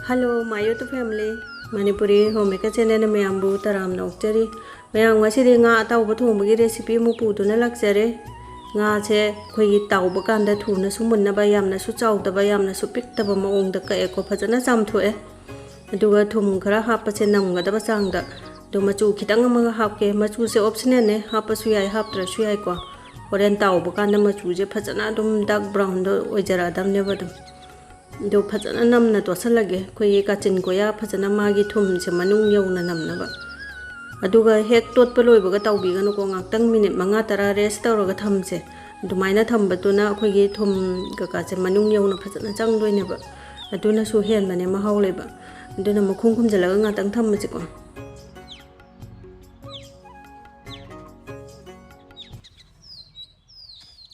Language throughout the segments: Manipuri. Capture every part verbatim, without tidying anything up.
Hello, my YouTube family. Manipuri Homemaker channel ꯅ ꯃꯌꯥꯝꯕꯨ ꯇꯔꯥꯝꯅ ꯑꯣꯛꯆꯔꯤ꯫ ꯃꯌꯥꯝ, ꯉꯁꯤꯗꯤ ꯉꯥ ꯑꯇꯥꯎꯕ ꯊꯣꯡꯕꯒꯤ recipe ꯑꯃꯨꯛ ꯄꯨꯗꯨꯅ ꯂꯥꯛꯆꯔꯦ꯫ ꯉꯥꯁꯦ ꯑꯩꯈꯣꯏꯒꯤ ꯇꯥꯎꯕ ꯀꯥꯟꯗ ꯊꯨꯅꯁꯨ ꯃꯨꯟꯅꯕ, ꯌꯥꯝꯅꯁꯨ ꯆꯥꯎꯗꯕ, ꯌꯥꯝꯅꯁꯨ ꯄꯤꯛꯇꯕ ꯃꯑꯣꯡꯗ ꯀꯛꯑꯦꯀꯣ꯫ ꯐꯖꯅ ꯆꯥꯝꯊꯣꯛꯑꯦ꯫ ꯑꯗꯨꯒ ꯊꯨꯝ ꯈꯔ ꯍꯥꯞꯄꯁꯦ ꯅꯝꯒꯗꯕ ꯆꯥꯡꯗ꯫ ꯑꯗꯣ ꯃꯆꯨ ꯈꯤꯇꯪ ꯑꯃꯒ ꯍꯥꯞꯀꯦ꯫ ꯃꯆꯨꯁꯦ optional ꯅꯦ, ꯍꯥꯞꯄꯁꯨ ꯌꯥꯏ, ꯍꯥꯞꯇ꯭ꯔꯁꯨ ꯌꯥꯏꯀꯣ꯫ ꯍꯣꯔꯦꯟ ꯇꯥꯎꯕ ꯀꯥꯟꯗ ꯃꯆꯨꯁꯦ ꯐꯖꯅ ꯑꯗꯨꯝ dark brown ꯗꯣ ꯑꯣꯏꯖꯔꯛꯑꯗꯕꯅꯦꯕ ꯑꯗꯨꯝ꯫ ꯑꯗꯣ ꯐꯖꯅ ꯅꯝꯅ ꯇꯣꯠꯁꯜꯂꯒꯦ, ꯑꯩꯈꯣꯏꯒꯤ ꯀꯥꯆꯤꯟ ꯀꯣꯌꯥ ꯐꯖꯅ ꯃꯥꯒꯤ ꯊꯨꯝꯁꯦ ꯃꯅꯨꯡ ꯌꯧꯅ ꯅꯝꯅꯕ꯫ ꯑꯗꯨꯒ ꯍꯦꯛ ꯇꯣꯠꯄ ꯂꯣꯏꯕꯒ ꯇꯥꯎꯕꯤꯒꯅꯨꯀꯣ, ꯉꯥꯛꯇꯪ minute ꯃꯉꯥ ꯇꯔꯥ rest ꯇꯧꯔꯒ ꯊꯝꯁꯦ꯫ ꯑꯗꯨꯃꯥꯏꯅ ꯊꯝꯕꯗꯨꯅ ꯑꯩꯈꯣꯏꯒꯤ ꯊꯨꯝ ꯀꯩꯀꯥꯁꯦ ꯃꯅꯨꯡ ꯌꯧꯅ ꯐꯖꯅ ꯆꯪꯗꯣꯏꯅꯦꯕ, ꯑꯗꯨꯅꯁꯨ ꯍꯦꯟꯕꯅꯦ ꯃꯍꯥꯎ ꯂꯩꯕ꯫ ꯑꯗꯨꯅ ꯃꯈꯨꯝ ꯈꯨꯝꯖꯤꯜꯂꯒ ꯉꯥꯛꯇꯪ ꯊꯝꯃꯁꯤꯀꯣ꯫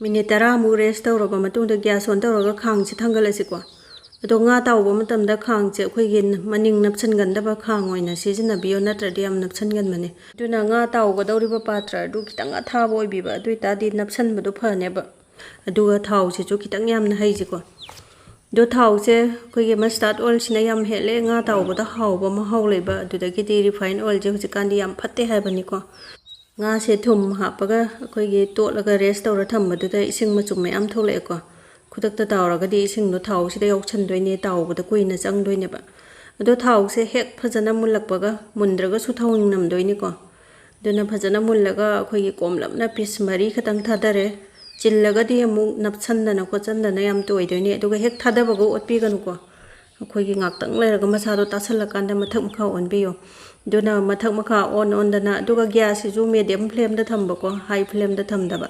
Minute ꯇꯔꯥꯃꯨꯛ rest ꯇꯧꯔꯕ ꯃꯇꯨꯡꯗ gas on ꯇꯧꯔꯒ ꯈꯥꯡꯁꯦ ꯊꯥꯡꯒꯠꯂꯁꯤꯀꯣ꯫ ꯑꯗꯣ ꯉꯥ ꯇꯥꯎꯕ ꯃꯇꯝꯗ ꯈꯥꯡꯁꯦ ꯑꯩꯈꯣꯏꯒꯤ ꯃꯅꯤꯡ ꯅꯞꯁꯟꯒꯟꯗꯕ ꯈꯥꯡ ꯑꯣꯏꯅ ꯁꯤꯖꯤꯟꯅꯕꯤꯌꯣ, ꯅꯠꯇ꯭ꯔꯗꯤ ꯌꯥꯝ ꯅꯞꯁꯟꯒꯟꯕꯅꯦ꯫ ꯑꯗꯨꯅ ꯉꯥ ꯇꯥꯎꯒꯗꯧꯔꯤꯕ ꯄꯥꯇ꯭ꯔ ꯑꯗꯨ ꯈꯤꯇꯪ ꯑꯊꯥꯕ ꯑꯣꯏꯕꯤꯕ, ꯑꯗꯨ ꯑꯣꯏꯇꯥꯔꯗꯤ ꯅꯞꯁꯟꯕꯗꯣ ꯐꯅꯦꯕ꯫ ꯑꯗꯨꯒ ꯊꯥꯎꯁꯤꯁꯨ ꯈꯤꯇꯪ ꯌꯥꯝꯅ ꯍꯩꯁꯤꯀꯣ꯫ ꯑꯗꯣ ꯊꯥꯎꯁꯦ ꯑꯩꯈꯣꯏꯒꯤ mustard oil ꯁꯤꯅ ꯌꯥꯝ ꯍꯦꯜꯂꯦ ꯉꯥ ꯇꯥꯎꯕꯗ ꯍꯥꯎꯕ ꯃꯍꯥꯎ ꯂꯩꯕ꯫ ꯑꯗꯨꯗꯒꯤꯗꯤ refine oil ꯁꯦ ꯍꯧꯖꯤꯛꯀꯥꯟꯗꯤ ꯌꯥꯝ ꯐꯠꯇꯦ ꯍꯥꯏꯕꯅꯤꯀꯣ꯫ ꯉꯥꯁꯦ ꯊꯨꯝ ꯍꯥꯞꯄꯒ ꯑꯩꯈꯣꯏꯒꯤ ꯇꯣꯠꯂꯒ rest ꯇꯧꯔ ꯊꯝꯕꯗꯨꯗ ꯏꯁꯤꯡ ꯃꯆꯨꯝ ꯃꯌꯥꯝ ꯊꯣꯛꯂꯛꯑꯦꯀꯣ꯫ ꯈꯨꯗꯛꯇ ꯇꯥꯎꯔꯒꯗꯤ ꯏꯁꯤꯡꯗꯣ ꯊꯥꯎꯁꯤꯗ ꯌꯥꯎꯁꯟꯗꯣꯏꯅꯦ, ꯇꯥꯎꯕꯗ ꯀꯨꯏꯅ ꯆꯪꯗꯣꯏꯅꯦꯕ꯫ ꯑꯗꯣ ꯊꯥꯎꯁꯦ ꯍꯦꯛ ꯐꯖꯅ ꯃꯨꯜꯂꯛꯄꯒ, ꯃꯨꯟꯗ꯭ꯔꯒꯁꯨ ꯊꯥꯎ ꯅꯝꯗꯣꯏꯅꯤꯀꯣ꯫ ꯑꯗꯨꯅ ꯐꯖꯅ ꯃꯨꯜꯂꯒ ꯑꯩꯈꯣꯏꯒꯤ ꯀꯣꯝꯂꯞꯅ piece ꯃꯔꯤ ꯈꯛꯇꯪ ꯊꯥꯗꯔꯦ꯫ ꯆꯤꯜꯂꯒꯗꯤ ꯑꯃꯨꯛ ꯅꯞꯁꯟꯗꯅ ꯈꯣꯠꯆꯟꯗꯅ ꯌꯥꯝ ꯇꯣꯏꯗꯣꯏꯅꯦ꯫ ꯑꯗꯨꯒ ꯍꯦꯛ ꯊꯥꯗꯕꯒ ꯑꯣꯠꯄꯤꯒꯅꯨꯀꯣ꯫ ꯑꯩꯈꯣꯏꯒꯤ ꯉꯥꯛꯇꯪ ꯂꯩꯔꯒ ꯃꯁꯥꯗꯣ ꯇꯥꯁꯜꯂꯀꯥꯟꯗ ꯃꯊꯛ ꯃꯈꯥ ꯑꯣꯟꯕꯤꯌꯣ꯫ ꯑꯗꯨꯅ ꯃꯊꯛ ꯃꯈꯥ ꯑꯣꯟ ꯑꯣꯟꯗꯅ, ꯑꯗꯨꯒ gas ꯁꯤꯁꯨ medium flame ꯗ ꯊꯝꯕꯀꯣ, high flame ꯗ ꯊꯝꯗꯕ꯫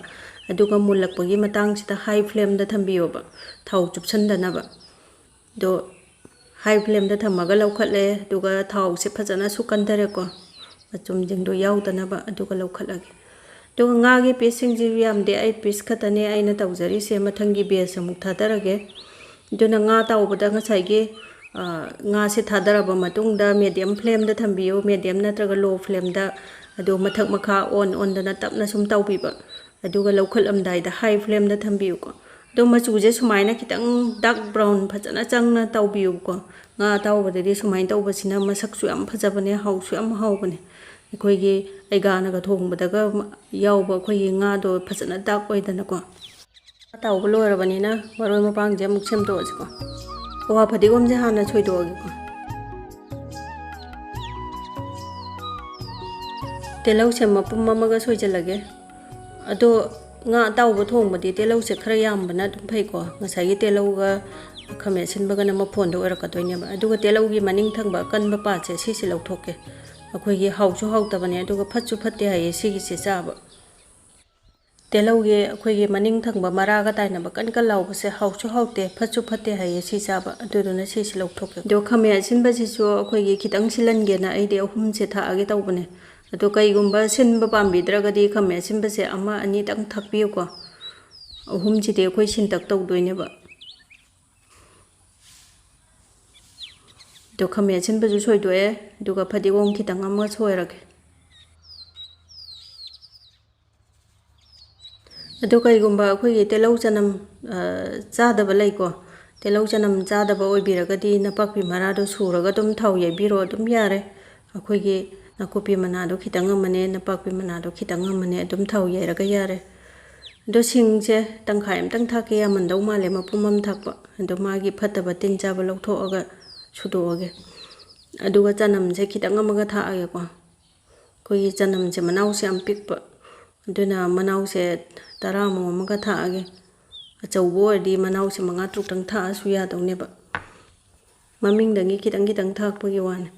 ꯑꯗꯨꯒ ꯃꯨꯜꯂꯛꯄꯒꯤ ꯃꯇꯥꯡꯁꯤꯗ high flame ꯗ ꯊꯝꯕꯤꯌꯣꯕ, ꯊꯥꯎ ꯆꯨꯞꯁꯟꯗꯅꯕ꯫ ꯑꯗꯣ high flame ꯗ ꯊꯝꯃꯒ ꯂꯧꯈꯠꯂꯦ, ꯑꯗꯨꯒ ꯊꯥꯎꯁꯦ ꯐꯖꯅ ꯁꯨꯀꯟꯗꯔꯦꯀꯣ, ꯃꯆꯨꯝꯁꯤꯡꯗꯣ ꯌꯥꯎꯗꯅꯕ, ꯑꯗꯨꯒ ꯂꯧꯈꯠꯂꯒꯦ꯫ ꯑꯗꯨꯒ ꯉꯥꯒꯤ piece ꯁꯤꯡꯁꯤꯁꯨ ꯌꯥꯝꯗꯦ, ꯑꯩ piece ꯈꯛꯇꯅꯦ ꯑꯩꯅ ꯇꯧꯖꯔꯤꯁꯦ꯫ ꯃꯊꯪꯒꯤ batch ꯑꯃꯨꯛ ꯊꯥꯗꯔꯒꯦ꯫ ꯑꯗꯨꯅ ꯉꯥ ꯇꯥꯎꯕꯗ ꯉꯁꯥꯏꯒꯤ, ꯑ, ꯉꯥꯁꯦ ꯊꯥꯗꯔꯕ ꯃꯇꯨꯡꯗ medium flame ꯗ ꯊꯝꯕꯤꯌꯨ, medium ꯅꯠꯇ꯭ꯔꯒ low flame ꯗ꯫ ꯑꯗꯨ ꯃꯊꯛ ꯃꯈꯥ ꯑꯣꯟ ꯑꯣꯟꯗꯅ ꯇꯞꯅ ꯁꯨꯝ ꯇꯧꯕꯤꯕ꯫ ꯑꯗꯨꯒ ꯂꯧꯈꯠꯂꯝꯗꯥꯏꯗ high flame ꯗ ꯊꯝꯕꯤꯌꯨꯀꯣ꯫ ꯑꯗꯣ ꯃꯆꯨꯁꯦ ꯁꯨꯃꯥꯏꯅ ꯈꯤꯇꯪ dark brown ꯐꯖꯅ ꯆꯪꯅ ꯇꯧꯕꯤꯌꯨꯀꯣ꯫ ꯉꯥ ꯑꯇꯥꯎꯕꯗꯗꯤ ꯁꯨꯃꯥꯏꯅ ꯇꯧꯕꯁꯤꯅ ꯃꯁꯛꯁꯨ ꯌꯥꯝ ꯐꯖꯕꯅꯦ, ꯍꯥꯎꯁꯨ ꯌꯥꯝ ꯍꯥꯎꯕꯅꯦ꯫ ꯑꯩꯈꯣꯏꯒꯤ ꯑꯩꯒꯥꯅꯒ ꯊꯣꯡꯕꯗꯒ ꯌꯥꯎꯕ ꯑꯩꯈꯣꯏꯒꯤ ꯉꯥꯗꯣ ꯐꯖꯅ dark ꯑꯣꯏꯗꯅꯀꯣ꯫ ꯑꯇꯥꯎꯕ ꯂꯣꯏꯔꯕꯅꯤꯅ ꯃꯔꯣꯏ ꯃꯄꯥꯡꯁꯦ ꯑꯃꯨꯛ ꯁꯦꯝꯗꯣꯛꯑꯁꯤꯀꯣ꯫ ꯄꯋꯥ ꯐꯗꯤꯒꯣꯝꯁꯦ ꯍꯥꯟꯅ ꯁꯣꯏꯗꯣꯛꯑꯒꯦꯀꯣ꯫ ꯇꯤꯜꯍꯧꯁꯦ ꯃꯄꯨꯝ ꯑꯃꯒ ꯁꯣꯏꯖꯤꯜꯂꯒꯦ꯫ ꯑꯗꯣ ꯉꯥ ꯑꯇꯥꯎꯕ ꯊꯣꯡꯕꯗꯤ ꯇꯤꯜꯍꯧꯁꯦ ꯈꯔ ꯌꯥꯝꯕꯅ ꯑꯗꯨꯝ ꯐꯩꯀꯣ꯫ ꯉꯁꯥꯏꯒꯤ ꯇꯤꯜꯍꯧꯒ ꯈꯥꯃꯦꯟ ꯑꯁꯤꯟꯕꯒꯅ ꯃꯐꯣꯟꯗꯣ ꯑꯣꯏꯔꯛꯀꯗꯣꯏꯅꯦꯕ꯫ ꯑꯗꯨꯒ ꯇꯤꯜꯍꯧꯒꯤ ꯃꯅꯤꯡ ꯊꯪꯕ ꯑꯀꯟꯕ partꯁꯦ ꯁꯤꯁꯦ ꯂꯧꯊꯣꯛꯀꯦ꯫ ꯑꯩꯈꯣꯏꯒꯤ ꯍꯥꯎꯁꯨ ꯍꯥꯎꯇꯕꯅꯦ, ꯑꯗꯨꯒ ꯐꯠꯁꯨ ꯐꯠꯇꯦ ꯍꯥꯏꯌꯦ ꯁꯤꯒꯤꯁꯦ ꯆꯥꯕ꯫ ꯇꯤꯜꯍꯧꯒꯤ ꯑꯩꯈꯣꯏꯒꯤ ꯃꯅꯤꯡ ꯊꯪꯕ ꯃꯔꯥꯒ ꯇꯥꯏꯅꯕ ꯀꯟ ꯀꯟ ꯂꯥꯎꯕꯁꯦ ꯍꯥꯎꯁꯨ ꯍꯥꯎꯇꯦ, ꯐꯠꯁꯨ ꯐꯠꯇꯦ ꯍꯥꯏꯌꯦ ꯁꯤ ꯆꯥꯕ, ꯑꯗꯨꯗꯨꯅ ꯁꯤꯁꯦ ꯂꯧꯊꯣꯛꯀꯦ꯫ ꯑꯗꯣ ꯈꯥꯃꯦꯟ ꯑꯁꯤꯟꯕꯁꯤꯁꯨ ꯑꯩꯈꯣꯏꯒꯤ ꯈꯤꯇꯪ ꯁꯤꯜꯍꯟꯒꯦꯅ ꯑꯩꯗꯤ ꯑꯍꯨꯝꯁꯦ ꯊꯥꯛꯑꯒꯦ ꯇꯧꯕꯅꯦ꯫ ꯑꯗꯣ ꯀꯩꯒꯨꯝꯕ ꯁꯤꯟꯕ ꯄꯥꯝꯕꯤꯗ꯭ꯔꯒꯗꯤ ꯈꯥꯃꯦꯟ ꯑꯁꯤꯟꯕꯁꯦ ꯑꯃ ꯑꯅꯤꯇꯪ ꯊꯥꯛꯄꯤꯌꯨꯀꯣ꯫ ꯑꯍꯨꯝꯁꯤꯗꯤ ꯑꯩꯈꯣꯏ ꯁꯤꯟꯇꯛ ꯇꯧꯗꯣꯏꯅꯦꯕ꯫ ꯑꯗꯣ ꯈꯥꯃꯦꯟ ꯑꯁꯤꯟꯕꯁꯨ ꯁꯣꯏꯗꯣꯛꯑꯦ, ꯑꯗꯨꯒ ꯐꯗꯤꯒꯣꯝ ꯈꯤꯇꯪ ꯑꯃ ꯁꯣꯏꯔꯒꯦ꯫ ꯑꯗꯣ ꯀꯩꯒꯨꯝꯕ ꯑꯩꯈꯣꯏꯒꯤ ꯇꯤꯜꯍꯧ ꯆꯅꯝ, ꯑ, ꯆꯥꯗꯕ ꯂꯩꯀꯣ, ꯇꯤꯜꯍꯧ ꯆꯅꯝ ꯆꯥꯗꯕ ꯑꯣꯏꯕꯤꯔꯒꯗꯤ ꯅꯄꯥꯛꯄꯤ ꯃꯔꯥꯗꯣ ꯁꯨꯔꯒ ꯑꯗꯨꯝ ꯊꯥꯎ ꯌꯩꯕꯤꯔꯣ, ꯑꯗꯨꯝ ꯌꯥꯔꯦ꯫ ꯑꯩꯈꯣꯏꯒꯤ ꯅꯥꯀꯨꯞꯄꯤ ꯃꯅꯥꯗꯣ ꯈꯤꯇꯪ ꯑꯃꯅꯦ, ꯅꯄꯥꯛꯄꯤ ꯃꯅꯥꯗꯣ ꯈꯤꯇꯪ ꯑꯃꯅꯦ, ꯑꯗꯨꯝ ꯊꯥꯎ ꯌꯩꯔꯒ ꯌꯥꯔꯦ꯫ ꯑꯗꯣ ꯁꯤꯡꯁꯦ ꯇꯪꯈꯥꯏ ꯑꯃꯇꯪ ꯊꯥꯛꯀꯦ, ꯌꯥꯝꯃꯟꯗꯧ ꯃꯥꯜꯂꯦ, ꯃꯄꯨꯝ ꯑꯃ ꯊꯥꯛꯄ꯫ ꯑꯗꯣ ꯃꯥꯒꯤ ꯐꯠꯇꯕ ꯇꯤꯟ ꯆꯥꯕ ꯂꯧꯊꯣꯛꯑꯒ ꯁꯨꯗꯣꯛꯑꯒꯦ꯫ ꯑꯗꯨꯒ ꯆꯅꯝꯁꯦ ꯈꯤꯇꯪ ꯑꯃꯒ ꯊꯥꯛꯑꯒꯦꯀꯣ꯫ ꯑꯩꯈꯣꯏꯒꯤ ꯆꯅꯝꯁꯦ ꯃꯅꯥꯎꯁꯦ ꯌꯥꯝ ꯄꯤꯛꯄ, ꯑꯗꯨꯅ ꯃꯅꯥꯎꯁꯦ ꯇꯔꯥꯃꯨꯛ ꯑꯃꯒ ꯊꯥꯛꯑꯒꯦ꯫ ꯑꯆꯧꯕ ꯑꯣꯏꯔꯗꯤ ꯃꯅꯥꯎꯁꯦ ꯃꯉꯥ ꯇꯔꯨꯛꯇꯪ ꯊꯥꯛꯑꯁꯨ ꯌꯥꯗꯧꯅꯦꯕ꯫ ꯃꯃꯤꯡꯗꯒꯤ ꯈꯤꯇꯪ ꯈꯤꯇꯪ ꯊꯥꯛꯄꯒꯤ ꯋꯥꯅꯤ꯫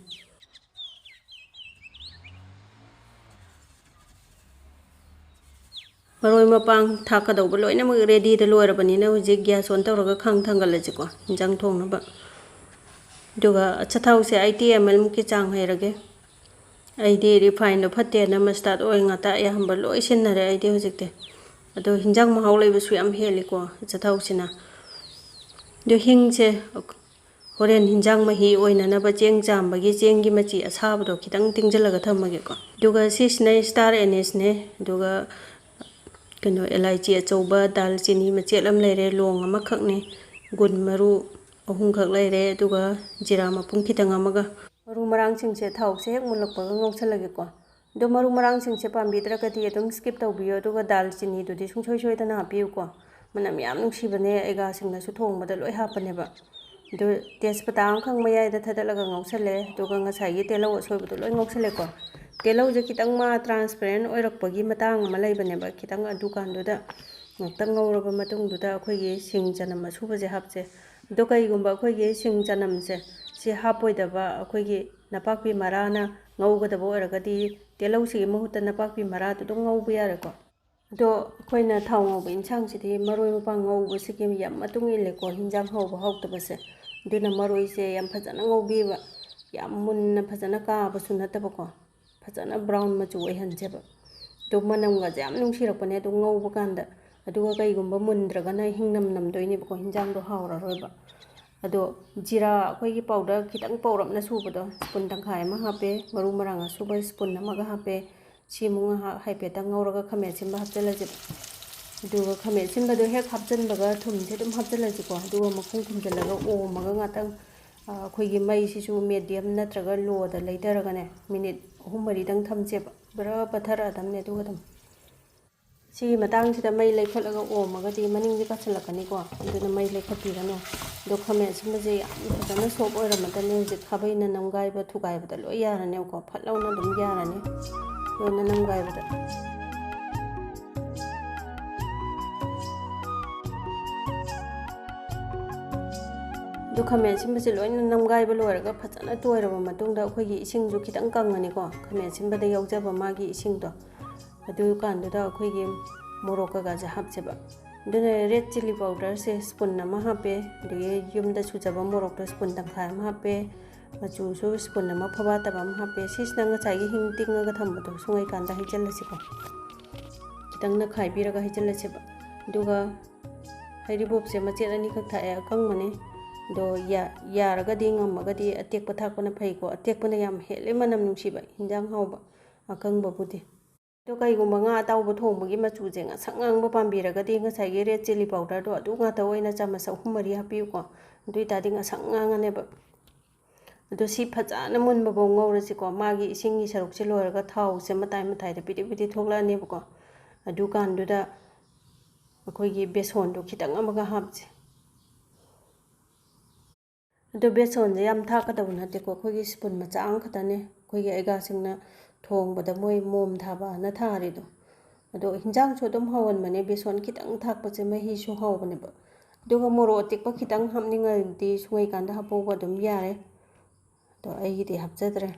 ꯃꯔꯣꯏ ꯃꯄꯥꯡ ꯊꯥꯛꯀꯗꯧꯕ ꯂꯣꯏꯅꯃꯛ readyꯗ ꯂꯣꯏꯔꯕꯅꯤꯅ ꯍꯧꯖꯤꯛ gas on ꯇꯧꯔꯒ ꯈꯥꯡ ꯊꯥꯡꯒꯠꯂꯁꯤꯀꯣ, ꯏꯟꯖꯥꯡ ꯊꯣꯡꯅꯕ꯫ ꯑꯗꯨꯒ ꯑꯆꯥꯊꯥꯎꯁꯦ eighty ml ꯃꯨꯛꯀꯤ ꯆꯥꯡ ꯍꯩꯔꯒꯦ꯫ ꯑꯩꯗꯤ refineꯗꯣ ꯐꯠꯇꯦꯅ mustard oil ꯉꯥꯛꯇ ꯑꯌꯥꯝꯕ ꯂꯣꯏ ꯁꯤꯖꯤꯟꯅꯔꯦ ꯑꯩꯗꯤ ꯍꯧꯖꯤꯛꯇꯤ꯫ ꯑꯗꯣ ꯍꯤꯟꯖꯥꯡ ꯃꯍꯥꯎ ꯂꯩꯕꯁꯨ ꯌꯥꯝ ꯍꯦꯜꯂꯤꯀꯣ ꯑꯆꯥꯊꯥꯎꯁꯤꯅ꯫ ꯑꯗꯣ ꯍꯤꯡꯁꯦ ꯍꯣꯔꯦꯟ ꯍꯤꯟꯖꯥꯡ ꯃꯍꯤ ꯑꯣꯏꯅꯅꯕ ꯆꯦꯡ ꯆꯥꯝꯕꯒꯤ ꯆꯦꯡꯒꯤ ꯃꯆꯤ ꯑꯁꯥꯕꯗꯣ ꯈꯤꯇꯪ ꯇꯤꯡꯁꯤꯜꯂꯒ ꯊꯝꯃꯒꯦꯀꯣ꯫ ꯑꯗꯨꯒ ꯁꯤꯁꯤꯅ star anise ꯅꯦ꯫ ꯑꯗꯨꯒ ꯀꯩꯅꯣ, ꯑꯦꯂꯥꯏꯆꯤ ꯑꯆꯧꯕ, ꯗꯥꯜꯆꯤꯅꯤ ꯃꯆꯦꯠ ꯑꯃ ꯂꯩꯔꯦ, ꯂꯣꯡ ꯑꯃꯈꯛꯅꯦ, ꯒꯨꯟ ꯃꯔꯨ ꯑꯍꯨꯝꯈꯛ ꯂꯩꯔꯦ, ꯑꯗꯨꯒ ꯖꯤꯔꯥ ꯃꯄꯨꯝ ꯈꯤꯇꯪ ꯑꯃꯒ꯫ ꯃꯔꯨ ꯃꯔꯥꯡꯁꯤꯡꯁꯦ ꯊꯥꯎꯁꯦ ꯍꯦꯛ ꯃꯨꯜꯂꯛꯄꯒ ꯉꯧꯁꯜꯂꯒꯦꯀꯣ꯫ ꯑꯗꯣ ꯃꯔꯨ ꯃꯔꯥꯡꯁꯤꯡꯁꯦ ꯄꯥꯝꯕꯤꯗ꯭ꯔꯒꯗꯤ ꯑꯗꯨꯝ skip ꯇꯧꯕꯤꯌꯣ, ꯑꯗꯨꯒ ꯗꯥꯜꯆꯤꯅꯤꯗꯨꯗꯤ ꯁꯨꯡꯁꯣꯏ ꯁꯣꯏꯗꯅ ꯍꯥꯞꯄꯤꯌꯨꯀꯣ꯫ ꯃꯅꯝ ꯌꯥꯝ ꯅꯨꯡꯁꯤꯕꯅꯦ, ꯑꯦꯒꯥꯁꯤꯡꯅꯁꯨ ꯊꯣꯡꯕꯗ ꯂꯣꯏ ꯍꯥꯞꯄꯅꯦꯕ꯫ ꯑꯗꯨ ꯇꯦꯖꯄꯇꯥ ꯑꯃꯈꯛ ꯃꯌꯥꯏꯗ ꯊꯥꯗꯠꯂꯒ ꯉꯧꯁꯜꯂꯦ, ꯑꯗꯨꯒ ꯉꯁꯥꯏꯒꯤ ꯇꯤꯜꯍꯧ ꯑꯁꯣꯏꯕꯗꯣ ꯂꯣꯏ ꯉꯧꯁꯜꯂꯦꯀꯣ꯫ ꯇꯤꯜꯍꯧꯁꯦ ꯈꯤꯇꯪ ꯃꯥ transparent ꯑꯣꯏꯔꯛꯄꯒꯤ ꯃꯇꯥꯡ ꯑꯃ ꯂꯩꯕꯅꯦꯕ, ꯈꯤꯇꯪ ꯑꯗꯨꯀꯥꯟꯗꯨꯗ ꯉꯥꯛꯇꯪ ꯉꯧꯔꯕ ꯃꯇꯨꯡꯗꯨꯗ ꯑꯩꯈꯣꯏꯒꯤ ꯁꯤꯡ ꯆꯅꯝ ꯑꯁꯨꯕꯁꯦ ꯍꯥꯞꯁꯦ꯫ ꯑꯗꯣ ꯀꯩꯒꯨꯝꯕ ꯑꯩꯈꯣꯏꯒꯤ ꯁꯤꯡ ꯆꯅꯝꯁꯦ ꯁꯤ ꯍꯥꯞꯄꯣꯏꯗꯕ, ꯑꯩꯈꯣꯏꯒꯤ ꯅꯄꯥꯛꯄꯤ ꯃꯔꯥꯅ ꯉꯧꯒꯗꯕ ꯑꯣꯏꯔꯒꯗꯤ ꯇꯤꯜꯍꯧꯁꯤꯒꯤ ꯃꯍꯨꯠꯇ ꯅꯄꯥꯛꯄꯤ ꯃꯔꯥꯗꯨ ꯑꯗꯨꯝ ꯉꯧꯕ ꯌꯥꯔꯦꯀꯣ꯫ ꯑꯗꯣ ꯑꯩꯈꯣꯏꯅ ꯊꯥꯎ ꯉꯧꯕ ꯏꯟꯁꯥꯡꯁꯤꯗꯤ ꯃꯔꯣꯏ ꯃꯄꯥꯡ ꯉꯧꯕꯁꯤꯒꯤ ꯌꯥꯝ ꯃꯇꯨꯡ ꯏꯜꯂꯦꯀꯣ, ꯍꯤꯟꯖꯥꯡ ꯍꯥꯎꯕ ꯍꯥꯎꯇꯕꯁꯦ꯫ ꯑꯗꯨꯅ ꯃꯔꯣꯏꯁꯦ ꯌꯥꯝ ꯐꯖꯅ ꯉꯧꯕꯤꯕ, ꯌꯥꯝ ꯃꯨꯟꯅ ꯐꯖꯅ ꯀꯥꯕꯁꯨ ꯅꯠꯇꯕꯀꯣ, ꯐꯖꯅ brown ꯃꯆꯨ ꯑꯣꯏꯍꯟꯁꯦꯕ꯫ ꯑꯗꯣ ꯃꯅꯝꯒꯁꯦ ꯌꯥꯝ ꯅꯨꯡꯁꯤꯔꯛꯄꯅꯦ ꯑꯗꯨ ꯉꯧꯕ ꯀꯥꯟꯗ꯫ ꯑꯗꯨꯒ ꯀꯩꯒꯨꯝꯕ ꯃꯨꯟꯗ꯭ꯔꯒꯅ ꯍꯤꯡꯅꯝ ꯅꯝꯗꯣꯏꯅꯦꯕꯀꯣ, ꯍꯤꯟꯖꯥꯡꯗꯣ ꯍꯥꯎꯔꯔꯣꯏꯕ꯫ ꯑꯗꯣ ꯖꯤꯔꯥ ꯑꯩꯈꯣꯏꯒꯤ powder ꯈꯤꯇꯪ ꯄꯧꯔꯞꯅ ꯁꯨꯕꯗꯣ spoon ꯇꯪꯈꯥꯏ ꯑꯃ ꯍꯥꯞꯄꯦ, ꯃꯔꯨ ꯃꯔꯥꯡ ꯑꯁꯨꯕ spoon ꯑꯃꯒ ꯍꯥꯞꯄꯦ꯫ ꯁꯤꯃꯨꯛ ꯉꯥꯏꯍꯥꯛ ꯍꯥꯏꯐꯦꯠꯇꯪ ꯉꯧꯔꯒ ꯈꯥꯃꯦꯟ ꯑꯁꯤꯟꯕ ꯍꯥꯞꯆꯤꯜꯂꯁꯦ꯫ ꯑꯗꯨꯒ ꯈꯥꯃꯦꯟ ꯑꯁꯤꯟꯕꯗꯣ ꯍꯦꯛ ꯍꯥꯞꯆꯤꯟꯕꯒ ꯊꯨꯝꯁꯦ ꯑꯗꯨꯝ ꯍꯥꯞꯆꯤꯜꯂꯁꯤꯀꯣ꯫ ꯑꯗꯨꯒ ꯃꯈꯨꯝ ꯈꯨꯝꯖꯤꯜꯂꯒ ꯑꯣꯝꯃꯒ ꯉꯥꯛꯇꯪ, ꯑ, ꯑꯩꯈꯣꯏꯒꯤ ꯃꯩꯁꯤꯁꯨ medium ꯅꯠꯇ꯭ꯔꯒ lowꯗ ꯂꯩꯊꯔꯒꯅꯦ, minute ꯑꯍꯨꯝ ꯃꯔꯤꯗꯪ ꯊꯝꯁꯦꯕ꯫ ꯕꯔ ꯄꯠꯊꯔꯛꯑꯗꯕꯅꯦ ꯑꯗꯨꯒ ꯑꯗꯨꯝ꯫ ꯁꯤꯒꯤ ꯃꯇꯥꯡꯁꯤꯗ ꯃꯩ ꯂꯩꯈꯠꯂꯒ ꯑꯣꯝꯃꯒꯗꯤ ꯃꯅꯤꯡꯁꯦ ꯀꯥꯁꯤꯜꯂꯛꯀꯅꯤꯀꯣ, ꯑꯗꯨꯅ ꯃꯩ ꯂꯩꯈꯠꯄꯤꯒꯅꯨ꯫ ꯑꯗꯣ ꯈꯥꯃꯦꯟ ꯑꯁꯤꯟꯕꯁꯦ ꯌꯥꯝ ꯐꯖꯅ soft ꯑꯣꯏꯔꯝꯃꯗꯕꯅꯤ ꯍꯧꯖꯤꯛ꯫ ꯈꯥꯕꯩꯅ ꯅꯝꯒꯥꯏꯕ ꯊꯨꯒꯥꯏꯕꯗ ꯂꯣꯏ ꯌꯥꯔꯅꯦꯕꯀꯣ, ꯐꯠ ꯂꯥꯎꯅ ꯑꯗꯨꯝ ꯌꯥꯔꯅꯤ ꯂꯣꯏꯅ ꯅꯝꯒꯥꯏꯕꯗ꯫ ꯑꯗꯨ ꯈꯥꯃꯦꯟ ꯑꯁꯤꯟꯕꯁꯦ ꯂꯣꯏꯅ ꯅꯝꯒꯥꯏꯕ ꯂꯣꯏꯔꯒ ꯐꯖꯅ ꯇꯣꯏꯔꯕ ꯃꯇꯨꯡꯗ ꯑꯩꯈꯣꯏꯒꯤ ꯏꯁꯤꯡꯁꯨ ꯈꯤꯇꯪ ꯀꯪꯉꯅꯤꯀꯣ, ꯈꯥꯃꯦꯟ ꯑꯁꯤꯟꯕꯗ ꯌꯥꯎꯖꯕ ꯃꯥꯒꯤ ꯏꯁꯤꯡꯗꯣ꯫ ꯑꯗꯨ ꯀꯥꯟꯗꯨꯗ ꯑꯩꯈꯣꯏꯒꯤ ꯃꯣꯔꯣꯛ ꯀꯩꯀꯥꯁꯦ ꯍꯥꯞꯁꯦꯕ꯫ ꯑꯗꯨꯅ red chilli powderꯁꯦ spoon ꯑꯃ ꯍꯥꯞꯄꯦ, ꯑꯗꯒꯤ ꯌꯨꯝꯗ ꯁꯨꯖꯕ ꯃꯣꯔꯣꯛꯇꯣ spoon ꯇꯪꯈꯥꯏ ꯑꯃ ꯍꯥꯞꯄꯦ, ꯃꯆꯨꯁꯨ spoon ꯑꯃ ꯐꯕꯥꯇꯕ ꯑꯃ ꯍꯥꯞꯄꯦ꯫ ꯁꯤꯁꯤꯅ ꯉꯁꯥꯏꯒꯤ ꯍꯤꯡ ꯇꯤꯡꯉꯒ ꯊꯝꯕꯗꯣ ꯁꯨꯡꯉꯩꯀꯥꯟꯗ ꯍꯩꯖꯤꯜꯂꯁꯤꯀꯣ, ꯈꯤꯇꯪ ꯅꯈꯥꯏꯕꯤꯔꯒ ꯍꯩꯖꯤꯜꯂꯁꯦꯕ꯫ ꯑꯗꯨꯒ ꯍꯩꯔꯤꯕꯣꯞꯁꯦ ꯃꯆꯦꯠ ꯑꯅꯤꯈꯛ ꯊꯥꯛꯑꯦ, ꯑꯀꯪꯕꯅꯦ꯫ ꯑꯗꯣ ꯌꯥ-, ꯌꯥꯔꯒꯗꯤ, ꯉꯝꯃꯒꯗꯤ ꯑꯇꯦꯛꯄ ꯊꯥꯛꯄꯅ ꯐꯩꯀꯣ, ꯑꯇꯦꯛꯄꯅ ꯌꯥꯝ ꯍꯦꯜꯂꯦ ꯃꯅꯝ ꯅꯨꯡꯁꯤꯕ, ꯍꯤꯟꯖꯥꯡ ꯍꯥꯎꯕ, ꯑꯀꯪꯕꯕꯨꯗꯤ꯫ ꯑꯗꯣ ꯀꯩꯒꯨꯝꯕ ꯉꯥ ꯑꯇꯥꯎꯕ ꯊꯣꯡꯕꯒꯤ ꯃꯆꯨꯁꯦ ꯉꯁꯪ ꯉꯥꯡꯕ ꯄꯥꯝꯕꯤꯔꯒꯗꯤ ꯉꯁꯥꯏꯒꯤ red chilli powderꯗꯣ ꯑꯗꯨ ꯉꯥꯛꯇ ꯑꯣꯏꯅ ꯆꯥꯃꯁ ꯑꯍꯨꯝ ꯃꯔꯤ ꯍꯥꯞꯄꯤꯌꯨꯀꯣ꯫ ꯑꯗꯨ ꯑꯣꯏꯇꯥꯔꯗꯤ ꯉꯁꯪ ꯉꯥꯡꯉꯅꯦꯕ꯫ ꯑꯗꯣ ꯁꯤ ꯐꯖꯅ ꯃꯨꯟꯕꯐꯥꯎ ꯉꯧꯔꯁꯤꯀꯣ꯫ ꯃꯥꯒꯤ ꯏꯁꯤꯡꯒꯤ ꯁꯔꯨꯛꯁꯦ ꯂꯣꯏꯔꯒ ꯊꯥꯎꯁꯦ ꯃꯇꯥꯏ ꯃꯇꯥꯏꯗ ꯄꯤꯗꯤꯛ ꯄꯤꯗꯤꯛ ꯊꯣꯛꯂꯛꯑꯅꯦꯕꯀꯣ꯫ ꯑꯗꯨꯀꯥꯟꯗꯨꯗ ꯑꯩꯈꯣꯏꯒꯤ ꯕꯦꯁꯣꯟꯗꯣ ꯈꯤꯇꯪ ꯑꯃꯒ ꯍꯥꯞꯁꯦ꯫ ꯑꯗꯣ ꯕꯦꯁꯣꯟꯁꯦ ꯌꯥꯝ ꯊꯥꯛꯀꯗꯕ ꯅꯠꯇꯦꯀꯣ, ꯑꯩꯈꯣꯏꯒꯤ spoon ꯃꯆꯥ ꯑꯃꯈꯛꯇꯅꯦ꯫ ꯑꯩꯈꯣꯏꯒꯤ ꯑꯩꯒꯥꯁꯤꯡꯅ ꯊꯣꯡꯕꯗ ꯃꯣꯏ ꯃꯣꯝ ꯊꯥꯕꯅ ꯊꯥꯔꯤꯗꯣ꯫ ꯑꯗꯣ ꯍꯤꯟꯖꯥꯡꯁꯨ ꯑꯗꯨꯝ ꯍꯥꯎꯍꯟꯕꯅꯦ, ꯕꯦꯁꯣꯟ ꯈꯤꯇꯪ ꯊꯥꯛꯄꯁꯦ ꯃꯍꯤꯁꯨ ꯍꯥꯎꯕꯅꯦꯕ꯫ ꯑꯗꯨꯒ ꯃꯣꯔꯣꯛ ꯑꯇꯦꯛꯄ ꯈꯤꯇꯪ ꯍꯥꯞꯅꯤꯡꯉꯗꯤ ꯁꯨꯡꯉꯩꯀꯥꯟꯗ ꯍꯥꯞꯄꯧꯕ ꯑꯗꯨꯝ ꯌꯥꯔꯦ꯫ ꯑꯗꯣ ꯑꯩꯒꯤꯗꯤ ꯍꯥꯞꯆꯗ꯭ꯔꯦ꯫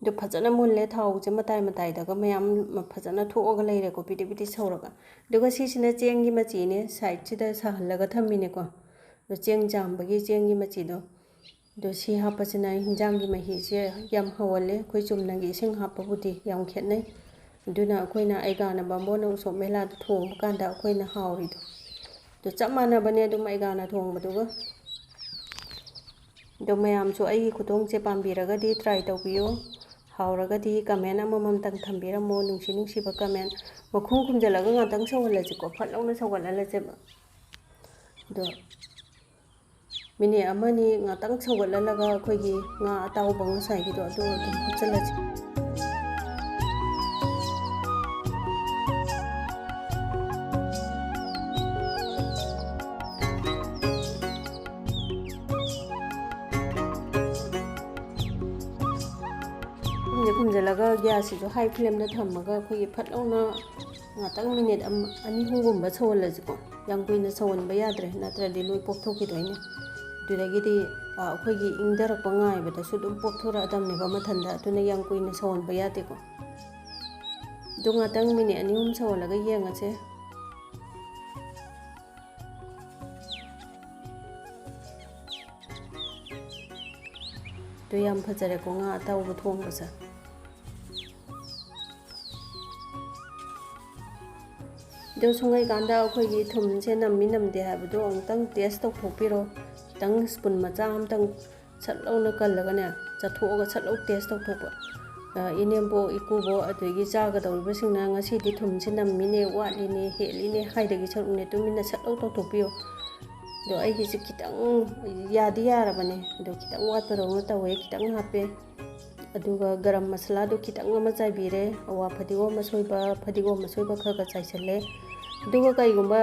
ꯑꯗꯨ ꯐꯖꯅ ꯃꯨꯜꯂꯦ, ꯊꯥꯎꯁꯦ ꯃꯇꯥꯏ ꯃꯇꯥꯏꯗꯒ ꯃꯌꯥꯝ ꯐꯖꯅ ꯊꯣꯛꯑꯒ ꯂꯩꯔꯦꯀꯣ, ꯄꯤꯗꯤꯛ ꯄꯤꯗꯤꯛ ꯁꯧꯔꯒ꯫ ꯑꯗꯨꯒ ꯁꯤꯁꯤꯅ ꯆꯦꯡꯒꯤ ꯃꯆꯤꯅꯦ, sideꯁꯤꯗ ꯁꯥꯍꯜꯂꯒ ꯊꯝꯃꯤꯅꯦꯀꯣ꯫ ꯑꯗꯣ ꯆꯦꯡ ꯆꯥꯝꯕꯒꯤ ꯆꯦꯡꯒꯤ ꯃꯆꯤꯗꯣ꯫ ꯑꯗꯣ ꯁꯤ ꯍꯥꯞꯄꯁꯤꯅ ꯍꯤꯟꯖꯥꯡꯒꯤ ꯃꯍꯤꯁꯦ ꯌꯥꯝ ꯍꯧꯍꯜꯂꯦ, ꯑꯩꯈꯣꯏ ꯆꯨꯝꯅꯒꯤ ꯏꯁꯤꯡ ꯍꯥꯞꯄꯕꯨꯗꯤ ꯌꯥꯝ ꯈꯦꯠꯅꯩ꯫ ꯑꯗꯨꯅ ꯑꯩꯈꯣꯏꯅ ꯑꯩꯒꯥꯅ ꯕꯥꯃꯣꯟꯅ ꯎꯁꯣꯞ ꯃꯦꯂꯥꯗ ꯊꯣꯡꯕ ꯀꯥꯟꯗ ꯑꯩꯈꯣꯏꯅ ꯍꯥꯎꯔꯤꯗꯣ꯫ ꯑꯗꯨ ꯆꯞ ꯃꯥꯟꯅꯕꯅꯦ ꯑꯗꯨꯝ ꯑꯩꯒꯥꯅ ꯊꯣꯡꯕꯗꯨꯒ꯫ ꯑꯗꯣ ꯃꯌꯥꯝꯁꯨ ꯑꯩꯒꯤ ꯈꯨꯊꯣꯡꯁꯦ ꯄꯥꯝꯕꯤꯔꯒꯗꯤ try ꯇꯧꯕꯤꯌꯨ꯫ ꯍꯥꯎꯔꯒꯗꯤ comment ꯑꯃꯃꯝꯇꯪ ꯊꯝꯕꯤꯔꯝꯃꯣ, ꯅꯨꯡꯁꯤ ꯅꯨꯡꯁꯤꯕ comment꯫ ꯃꯈꯨꯝ ꯈꯨꯝꯖꯤꯜꯂꯒ ꯉꯥꯛꯇꯪ ꯁꯧꯍꯜꯂꯁꯤꯀꯣ, ꯐꯠ ꯂꯥꯎꯅ ꯁꯧꯒꯠꯍꯜꯂꯁꯦꯕ꯫ ꯑꯗꯣ minute ꯑꯃꯅꯤ ꯉꯥꯛꯇꯪ ꯁꯧꯒꯠꯍꯜꯂꯒ ꯑꯩꯈꯣꯏꯒꯤ ꯉꯥ ꯑꯇꯥꯎꯕ ꯉꯁꯥꯏꯒꯤꯗꯣ ꯑꯗꯨ ꯑꯗꯨꯝ ꯍꯥꯞꯆꯤꯜꯂꯁꯤ꯫ ꯈꯨꯝꯁꯦ ꯈꯨꯝꯖꯤꯜꯂꯒ gasꯁꯤꯁꯨ high flameꯗ ꯊꯝꯃꯒ ꯑꯩꯈꯣꯏꯒꯤ ꯐꯠ ꯂꯥꯎꯅ ꯉꯥꯛꯇꯪ minute ꯑꯃ, ꯑꯅꯤ, ꯑꯍꯨꯝꯒꯨꯝꯕ ꯁꯧꯍꯜꯂꯁꯤꯀꯣ꯫ ꯌꯥꯝ ꯀꯨꯏꯅ ꯁꯧꯍꯟꯕ ꯌꯥꯗ꯭ꯔꯦ, ꯅꯠꯇ꯭ꯔꯗꯤ ꯂꯣꯏ ꯄꯣꯞꯊꯣꯛꯈꯤꯗꯣꯏꯅꯦ꯫ ꯑꯗꯨꯗꯒꯤꯗꯤ, ꯑ, ꯑꯩꯈꯣꯏꯒꯤ ꯏꯪꯊꯔꯛꯄ ꯉꯥꯏꯕꯗꯁꯨ ꯑꯗꯨꯝ ꯄꯣꯞꯊꯣꯔꯛꯑꯗꯕꯅꯦꯕ ꯃꯊꯟꯗ, ꯑꯗꯨꯅ ꯌꯥꯝ ꯀꯨꯏꯅ ꯁꯧꯍꯟꯕ ꯌꯥꯗꯦꯀꯣ꯫ ꯑꯗꯨ ꯉꯥꯛꯇꯪ minute ꯑꯅꯤ ꯑꯍꯨꯝ ꯁꯧꯍꯜꯂꯒ ꯌꯦꯡꯉꯁꯦ꯫ ꯑꯗꯨ ꯌꯥꯝ ꯐꯖꯔꯦꯀꯣ, ꯉꯥ ꯑꯇꯥꯎꯕ ꯊꯣꯡꯕꯁꯦ꯫ ꯑꯗꯨ ꯁꯨꯡꯉꯩꯀꯥꯟꯗ ꯑꯩꯈꯣꯏꯒꯤ ꯊꯨꯝꯁꯦ ꯅꯝꯃꯤ ꯅꯝꯗꯦ ꯍꯥꯏꯕꯗꯣ ꯑꯃꯨꯛꯇꯪ taste ꯇꯧꯊꯣꯛꯄꯤꯔꯣ꯫ ꯈꯤꯇꯪ spoon ꯃꯆꯥ ꯑꯃꯇꯪ ꯁꯠ ꯂꯧꯅ ꯀꯜꯂꯒꯅꯦ, ꯆꯠꯊꯣꯛꯑꯒ ꯁꯠ ꯂꯧ taste ꯇꯧꯊꯣꯛꯄ꯫ ꯏꯅꯦꯝꯕꯣꯛ, ꯏꯀꯨꯕꯣꯛ, ꯑꯗꯒꯤ ꯆꯥꯒꯗꯧꯔꯤꯕꯁꯤꯡꯅ "ꯉꯁꯤꯗꯤ ꯊꯨꯝꯁꯤ ꯅꯝꯃꯤꯅꯦ, ꯋꯥꯠꯂꯤꯅꯦ, ꯍꯦꯜꯂꯤꯅꯦ" ꯍꯥꯏꯗꯒꯤ ꯁꯔꯨꯛꯅꯦ, ꯇꯨꯃꯤꯟꯅ ꯁꯠ ꯂꯧ ꯇꯧꯊꯣꯛꯄꯤꯌꯨ꯫ ꯑꯗꯣ ꯑꯩꯒꯤꯁꯦ ꯈꯤꯇꯪ ꯌꯥꯗꯤ ꯌꯥꯔꯕꯅꯦ, ꯑꯗꯣ ꯈꯤꯇꯪ ꯋꯥꯠꯄꯗꯧꯅ ꯇꯧꯋꯦ, ꯈꯤꯇꯪ ꯍꯥꯞꯄꯦ꯫ ꯑꯗꯨꯒ ꯒꯔꯝ ꯃꯁꯥꯂꯥꯗꯣ ꯈꯤꯇꯪ ꯑꯃ ꯆꯥꯏꯕꯤꯔꯦ, ꯑꯋꯥ ꯐꯗꯤꯒꯣꯝ ꯑꯁꯣꯏꯕ, ꯐꯗꯤꯒꯣꯝ ꯑꯁꯣꯏꯕ ꯈꯔ ꯈꯔ ꯆꯥꯏꯁꯤꯜꯂꯦ꯫ ꯑꯗꯨꯒ ꯀꯩꯒꯨꯝꯕ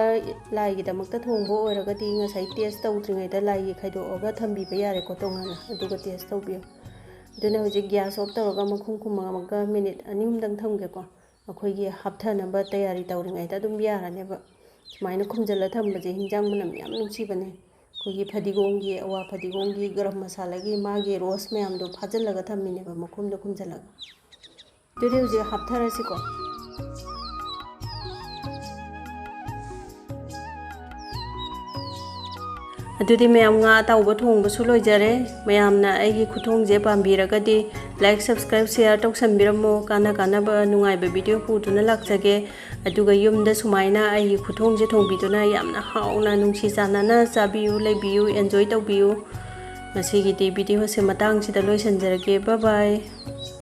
ꯂꯥꯏꯒꯤꯗꯃꯛꯇ ꯊꯣꯡꯕ ꯑꯣꯏꯔꯒꯗꯤ ꯉꯁꯥꯏ ꯇꯦꯁ ꯇꯧꯗ꯭ꯔꯤꯉꯩꯗ ꯂꯥꯏꯒꯤ ꯈꯥꯏꯗꯣꯛꯑꯒ ꯊꯝꯕꯤꯕ ꯌꯥꯔꯦꯀꯣ ꯇꯣꯉꯥꯟꯅ, ꯑꯗꯨꯒ ꯇꯦꯁ ꯇꯧꯕꯤꯌꯨ꯫ ꯑꯗꯨꯅ ꯍꯧꯖꯤꯛ ꯒ꯭ꯌꯥꯁ ꯑꯣꯐ ꯇꯧꯔꯒ ꯃꯈꯨꯝ ꯈꯨꯝꯃꯒ ꯃꯤꯅꯤꯠ ꯑꯅꯤ ꯑꯍꯨꯝꯗꯪ ꯊꯝꯒꯦꯀꯣ꯫ ꯑꯩꯈꯣꯏꯒꯤ ꯍꯥꯞꯊꯅꯕ ꯇꯌꯥꯔꯤ ꯇꯧꯔꯤꯉꯩꯗ ꯑꯗꯨꯝ ꯌꯥꯔꯅꯦꯕ꯫ ꯁꯨꯃꯥꯏꯅ ꯈꯨꯝꯖꯤꯜꯂ ꯊꯝꯕꯁꯦ ꯍꯤꯟꯖꯥꯡ ꯃꯅꯝ ꯌꯥꯝ ꯅꯨꯡꯁꯤꯕꯅꯦ꯫ ꯑꯩꯈꯣꯏꯒꯤ ꯐꯗꯤꯒꯣꯝꯒꯤ, ꯑꯋꯥ ꯐꯗꯤꯒꯣꯝꯒꯤ, ꯒꯔꯝ ꯃꯁꯥꯂꯥꯒꯤ ꯃꯥꯒꯤ ꯔꯣꯁ ꯃꯌꯥꯝꯗꯣ ꯐꯥꯖꯤꯜꯂꯒ ꯊꯝꯃꯤꯅꯦꯕ ꯃꯈꯨꯝꯗ ꯈꯨꯝꯖꯤꯜꯂꯒ꯫ ꯑꯗꯨꯗꯤ ꯍꯧꯖꯤꯛ ꯍꯥꯞꯊꯔꯁꯤꯀꯣ꯫ ꯑꯗꯨꯗꯤ ꯃꯌꯥꯝ, ꯉꯥ ꯑꯇꯥꯎꯕ ꯊꯣꯡꯕꯁꯨ ꯂꯣꯏꯖꯔꯦ꯫ ꯃꯌꯥꯝꯅ ꯑꯩꯒꯤ ꯈꯨꯊꯣꯡꯁꯦ ꯄꯥꯝꯕꯤꯔꯒꯗꯤ like, subscribe, share ꯇꯧꯁꯟꯕꯤꯔꯝꯃꯣ꯫ ꯀꯥꯟꯅ ꯀꯥꯟꯅꯕ ꯅꯨꯡꯉꯥꯏꯕ ꯚꯤꯗꯤꯑꯣ ꯄꯨꯗꯨꯅ ꯂꯥꯛꯆꯒꯦ꯫ ꯑꯗꯨꯒ ꯌꯨꯝꯗ ꯁꯨꯃꯥꯏꯅ ꯑꯩꯒꯤ ꯈꯨꯊꯣꯡꯁꯦ ꯊꯣꯡꯕꯤꯗꯨꯅ ꯌꯥꯝꯅ ꯍꯥꯎꯅ ꯅꯨꯡꯁꯤ ꯆꯥꯟꯅꯅ ꯆꯥꯕꯤꯌꯨ, ꯂꯩꯕꯤꯌꯨ, enjoy ꯇꯧꯕꯤꯌꯨ꯫ ꯉꯁꯤꯒꯤꯗꯤ ꯚꯤꯗꯤꯑꯣꯁꯦ ꯃꯇꯥꯡꯁꯤꯗ ꯂꯣꯏꯁꯤꯟꯖꯔꯒꯦ꯫ Bye bye꯫